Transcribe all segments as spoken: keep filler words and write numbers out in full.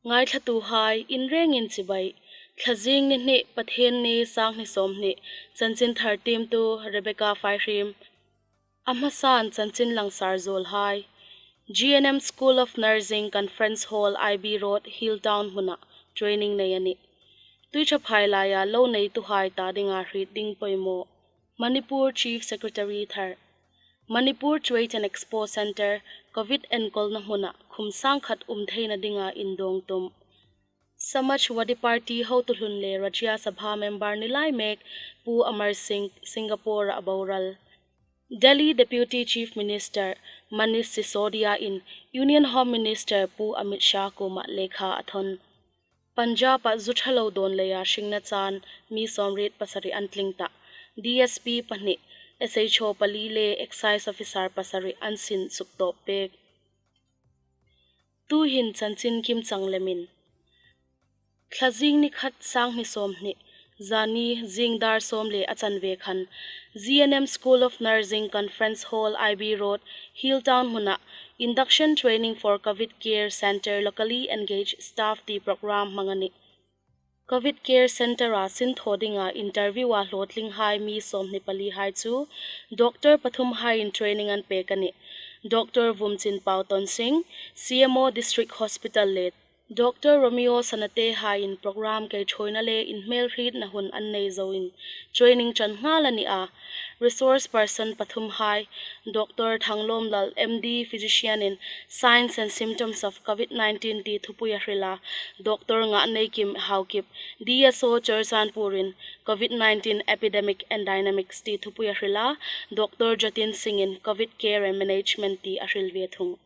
Ngaithlatuhai in rengin chibai. Thlazing ni hni, Pathienni, sanghni sawmhni. Chanchin thar tiemtu Rebecca Faihriem. A hmasan chanchin langsar zuolhai. G N M School of Nursing, Conference Hall, I B Road, Hill Town hmuna training nei a nih. Tuiṭhaphai laia lo neituhai ta dinga hriet ding poimaw. Manipur Chief Secretary thar. Manipur Trade and Expo Centre, Covid enkawlna hmuna khum sangkhat um theina dinga indawng tum. Samajwadi Party hotu hlun le Rajya Sabha member ni lai mek Pu Amar Singh Singapore-a boral. Delhi Deputy Chief Minister Manish Sisodia-in Union Home Minister Pu Amit Shah kuomah lekha a thawn. Punjab-a zu ṭha lo dawn leia hringna chan mi sawmriet pasari an tling ta. D S P pahni, S H O pali le Excise Officer pasari an sin suktawp pek. Tuhin chanchin kimchang lemin. Thlazing ni khat, sanghni sawmhni, zani zing dar sawm le a chanve khan, G N M School of Nursing, Conference Hall, I B Road, Hill Town hmuna Induction Training for Covid Care Centre Locally Engaged Staff ti program hmang a nih. Covid Care Centre-a sin thaw dinga interview-a hlawtlinghai mi sawmhni palihai chu doctor pathumhaiin training an pek a nih. Doctor Vumchinpau Tonsing, C M O District Hospital le Doctor Romeo Sanate-haiin program keiṭhuoina le inhmelhrietna hun an nei zoin training ṭan nghal a ni a. Resource person pathumhai, Doctor Thanglawmlal, M D, physician-in Signs and Symptoms of Covid nineteen ti thupui a hril a, Doctor Ngahneikim Haokip, D S O Churachandpur-in Covid nineteen Epidemic and Dynamics ti thupui a hril a, Doctor Jatin Singh-in Covid Care and Management ti a hril ve thung.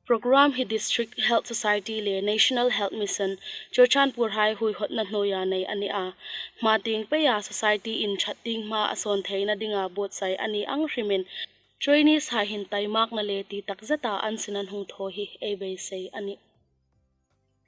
Program hi District Health Society le National Health Mission Churachandpur-hai huihotna hnuoia nei a ni a. Hma tieng peia society-in ṭhat tieng hma a sawn theina dinga buotsai a ni ang hrimin trainees-hai hin taimakna le ti takzeta an sin an hung thaw hi ei beisei a nih.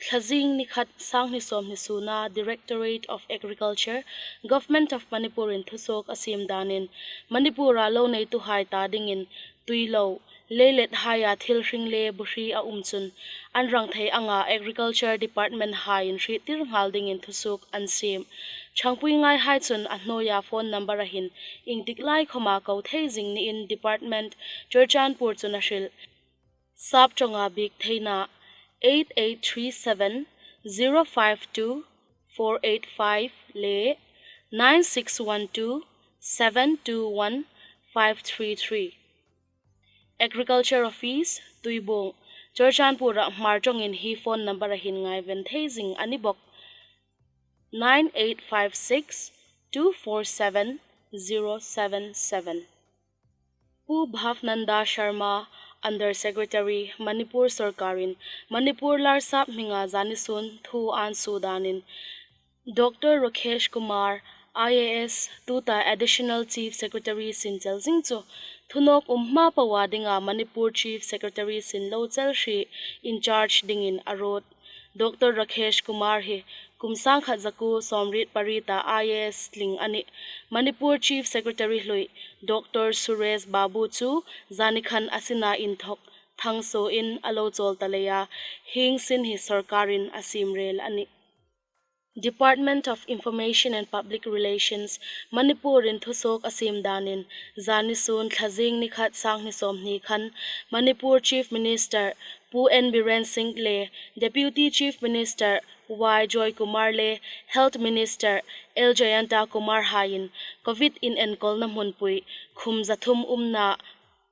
Thlazing ni khat, sanghni sawmhni suna Directorate of Agriculture, Government of Manipur-in thusuok a siem danin Manipur-a lo neituhai ta dingin tuilo, leilethaia thil hring le bu hri a um chun an rang thei anga Agriculture Department-haiin hriettir nghal dingin thusuok an siem. Ṭhangpui ngaihai chun a hnuoia phone number-a hin iengtik lai khawma ko thei zing niin Department Churachandpur chun a hril. Sap ṭawnga biek theina eight eight three seven zero five two four eight five le nine six one two seven two one five three three. Agriculture Office, Tuibuong, Churachandpur-a Hmar ṭawngin hi phone number-a hin ngaiven thei zing a ni bawk. Nine eight five six two four seven zero seven seven. Pu Bhavnanda Sharma, Under Secretary, Manipur Sorkarin Manipur Larsap hminga zanisun thu an suo danin, Doctor Rakesh Kumar, I A S, tuta Additional Chief Secretary sin chel zing chu thunawk um hma poa dinga Manipur Chief Secretary sin lo chel hri in charge dingin a ruot. Doctor Rakesh Kumar hi kum sangkhat zakuo sawmriet pariet-a I A S tling a nih. Manipur Chief Secretary hlui Doctor Suresh Babu chu zanikhan a sina inthawk thang suoin a lo chawl ta leia hieng sin hi sorkarin a siem rel a nih. Department of Information and Public Relations, Manipur-in thusuok a siem danin, zanisun Thlazing ni khat, sanghni sawmhni khan Manipur Chief Minister Pu N Biren Singh le Deputy Chief Minister Y Joy Kumar le Health Minister L Jayanta Kumar haiin Covid inenkawlna hmunpui khum zathum umna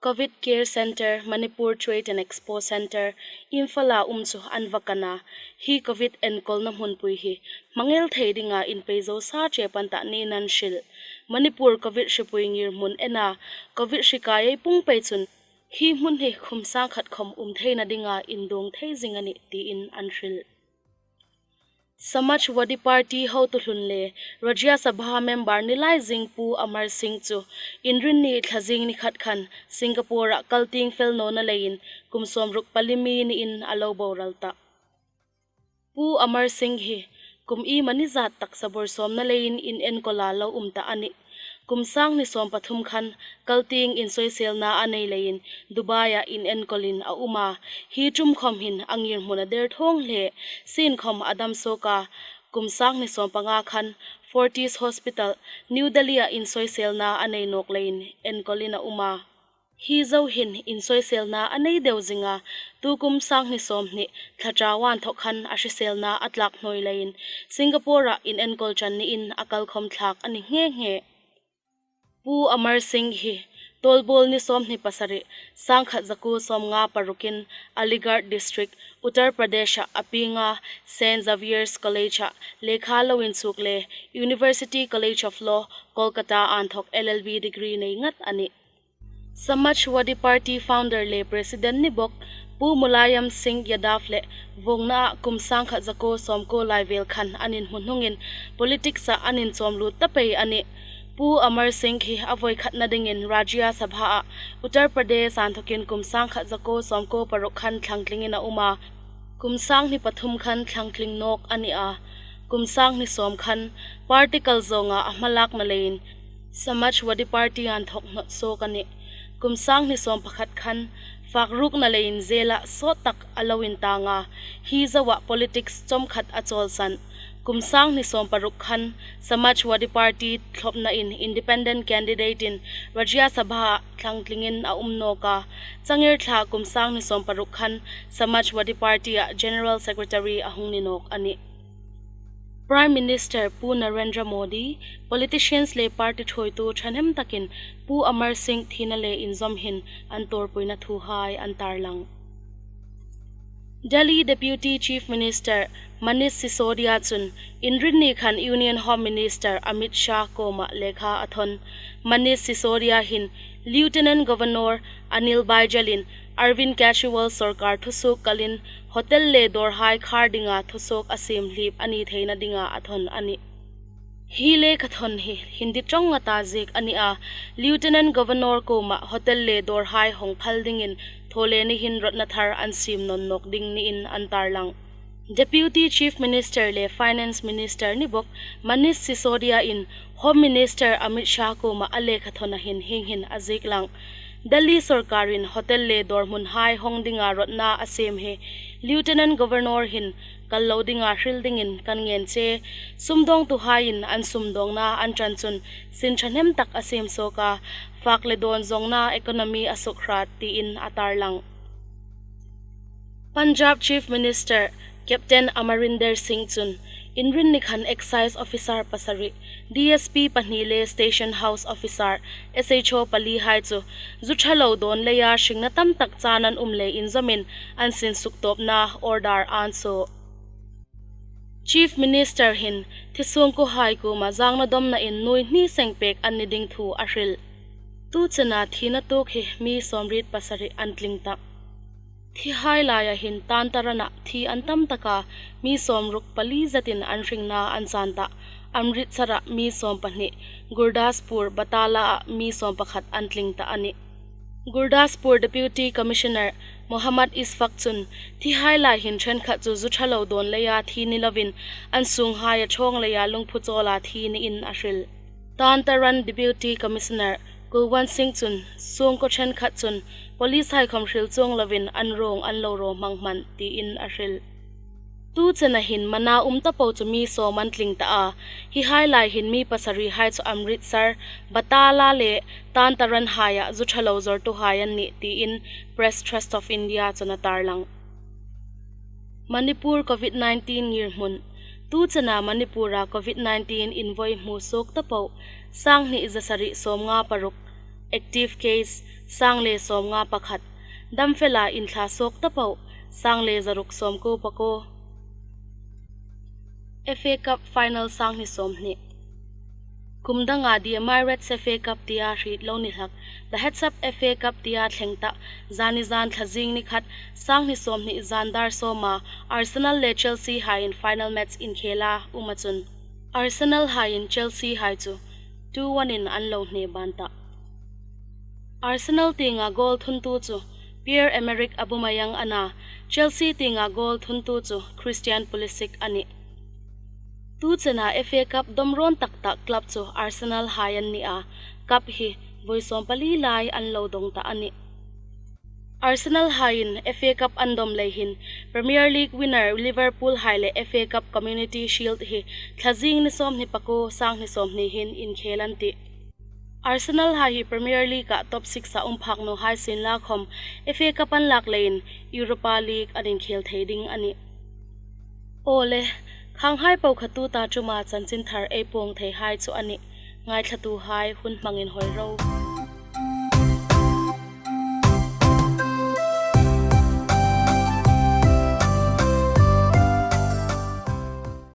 Covid Care Centre, Manipur Trade and Expo Centre, Imphal-a um chu an va kan a. Hi Covid enkawlna hmunpui hi hmangel thei dinga inpei zo sa che pan ta niin an hril. Manipur Covid hripui ngirhmun ena Covid hri kai ei pung pei chun hi hmun hi khum sangkhat khawm um theina dinga indawng thei zing a nih tiin an hril. Samajwadi Party hotu hlun le Rajya Sabha member ni lai zing Pu Amar Singh chu Inrinni Thlazing ni khat khan Singapore-a kal tieng fel nawna leiin kum sawmruk pali mi niin a lo boral ta. Pu Amar Singh hi kum iemani zat taksa bawrsawmna leiin inenkawla lo um ta a nih. Kum sanghni sawm pathum khan Kaltieng insawiselna a nei leiin Dubai-a inenkawl a um a, hi ṭum khawm hin a ngirhmun a der thawng hle, sien khawm a dam suok a. Kum sanghni sawm panga khan Fortis Hospital, New Delhi-a insawiselna a nei nawk leiin enkawl a um a. Hi zo hin insawiselna a nei deu zing a, tukum sanghni sawmhni thla ṭau inthawk khan a hriselna a tlak hnawi leiin Singapore-a inenkawl ṭan niin a kalkhawm thlak a ni nghe nghe. Pu Amar Singh hi Tawlbawl ni sawmhni pasari, sangkhat zakuo sawmnga parukin Aligarh District, Uttar Pradesh-a a pieng a, Saint Xavier's College-a lekha lo inchuk le University College of Law, Kolkata inthawk L L B degree nei ngat a nih. Samajwadi Party founder le President ni bawk Pu Mulayam Singh Yadav le vuongna kum sangkhat zakuo sawmkuo lai vel khan an inhmu hnungin politics-a an inchawm lut ta pei a nih. Pu Amar Singh hi a voi khatna dingin Rajya Sabha-a Uttar Pradesh inthawkin kum sangkhat zakuo sawmkuo paruk khan thlangtling a um a, kum sanghni pathum khan thlangtling nawk a ni a. Kum sanghni sawm khan party kal zawnga a hmalakna leiin Samajwadi Party inthawk hnawt suok a nih. Kum sanghni sawm pakhat khan fakrukna leiin jail-a sawt tak a lo intang a, hi zoa politics chawmkhat a chawlsan. Kum sanghni sawm paruk khan Samajwadi Party thlawpnain independent candidate-in Rajya Sabha-a thlangtlingin a um nawk a. Changir thla kum sanghni sawm paruk khan Samajwadi Party-a General Secretary a hung ni nawk a nih. Prime Minister Pu Narendra Modi, politicians le party thuoitu ṭhahnem takin Pu Amar Singh thina le inzawm hin an tawrpuina thuhai an tarlang. Delhi Deputy Chief Minister Manish Sisodia chun Inrinni khan Union Home Minister Amit Shah kuoma lekha a thawn. Manish Sisodia hin Lieutenant Governor Anil Baijal-in Arvind Kejriwal sawrkar thusuok kalin hotel le dawrhai khar dinga thusuok a siem hlip a ni theina dinga a thawn a nih. Hi lekha thawn hi Hindi ṭawnga ziek a ni a, Lieutenant Governor kuoma hotel le dawrhai hawng phal dingin Thawleni hin rawtna thar an siem nawn nawk ding niin an tarlang. Deputy Chief Minister le Finance Minister ni bawk Manish Sisodia-in Home Minister Amit Shah kuoma a lekha thawn a hin hieng hin a ziek lang. Delhi sawrkarin hotel le dawr hmunhai hawng dinga rawtna a siem hi Lieutenant Governor hin kal lo dinga hril dingin kan ngen che. Sumdawngtuhaiin an sumdawngna an ṭan chun sin ṭhahnem tak a siem suok a, fak le dawn zawngna economy a suk hrat tiin a tarlang. Punjab Chief Minister Captain Amarinder Singh chun Inrinni khan Excise Officer pasari, D S P pahni le Station House Officer, S H O palihai chu zu ṭha lo dawn leia hringna tam tak chan an um le inzawmin an sin suktawpna order an suo. Chief Minister hin thi sungkuohai kuoma zangna dawmnain nuoi hni seng pek an ni ding thu a hril. Tu chena thina tuok hi mi sawmriet pasari an tling ta. Thihai laia hin Tarn Taran-a thi an tam tak a, mi sawmruk pali zetin an hringna an chan ta. Amritsar-a mi sawmpahni, Gurdaspur Batala-a mi sawmpakhat an tling ta a nih. Gurdaspur Deputy Commissioner Mohammad Isfaq chun thihai lai hin ṭhenkhat chu zu ṭha lo dawn leia thi ni lovin an sunghai a ṭhawng leia lungphu chawla thi niin a hril. Tarn Taran Deputy Commissioner Kulwant Singh chun sungkuo ṭhenkhat chun police hai khawm hril chuong lovin an ruong an lo raw hmang hman tiin a hril. Tu chena hin mana um ta po chu mi sawm an tling ta a, hi hai lai hin mi pasarihai chu Amritsar, Batala le Tarn Taran haia zu ṭha lo zawrtuhai an nih tiin Press Trust of India chun a tarlang. Manipur Covid nineteen ngirhmun. Tu chena Manipura Covid nineteen invoi hmu suok ta po, sang hni za sari sawmnga paruk, active case sang le sawmnga pakhat, damfela inthla suok ta po, sang le zaruk sawmkuo pakuo. F A Cup final sang hni sawmhni. Kum danga D M I Reds F A Cup tia hriet lo ni hlak, The Heads Up F A Cup tia thleng ta, zani zan thla zing ni khat, sang hni sawmhni zan dar sawma Arsenal le Chelsea haiin final match inkhela um a chun Arsenal haiin Chelsea hai chu two one in an lo hne ban ta. Arsenal tienga goal thuntu chu Pierre-Emerick Aubameyang a na, Chelsea tienga goal thuntu chu Christian Pulisic a nih. Tu chena F A Cup dawm rawn tak tak club chu Arsenal hai an ni a, cup hi vawi sawmpali lai an lo dawng ta a nih. Arsenal haiin F A Cup an dawm lei hin Premier League winner Liverpool hai le F A Cup Community Shield hi thla zing ni sawmhni pakuo, sanghni sawmhni hin inkhel an tih. Arsenal hai hi Premier League-ah top six-a um phak naw hai sienla khawm, F A Cup an lak leiin Europa League an inkhel thei ding a nih. Aw le, khanghai po kha tuta ṭuma chanchinthar ei puong thei hai chu a nih. Ngaithlatuhai, hun hmang inhawi ro.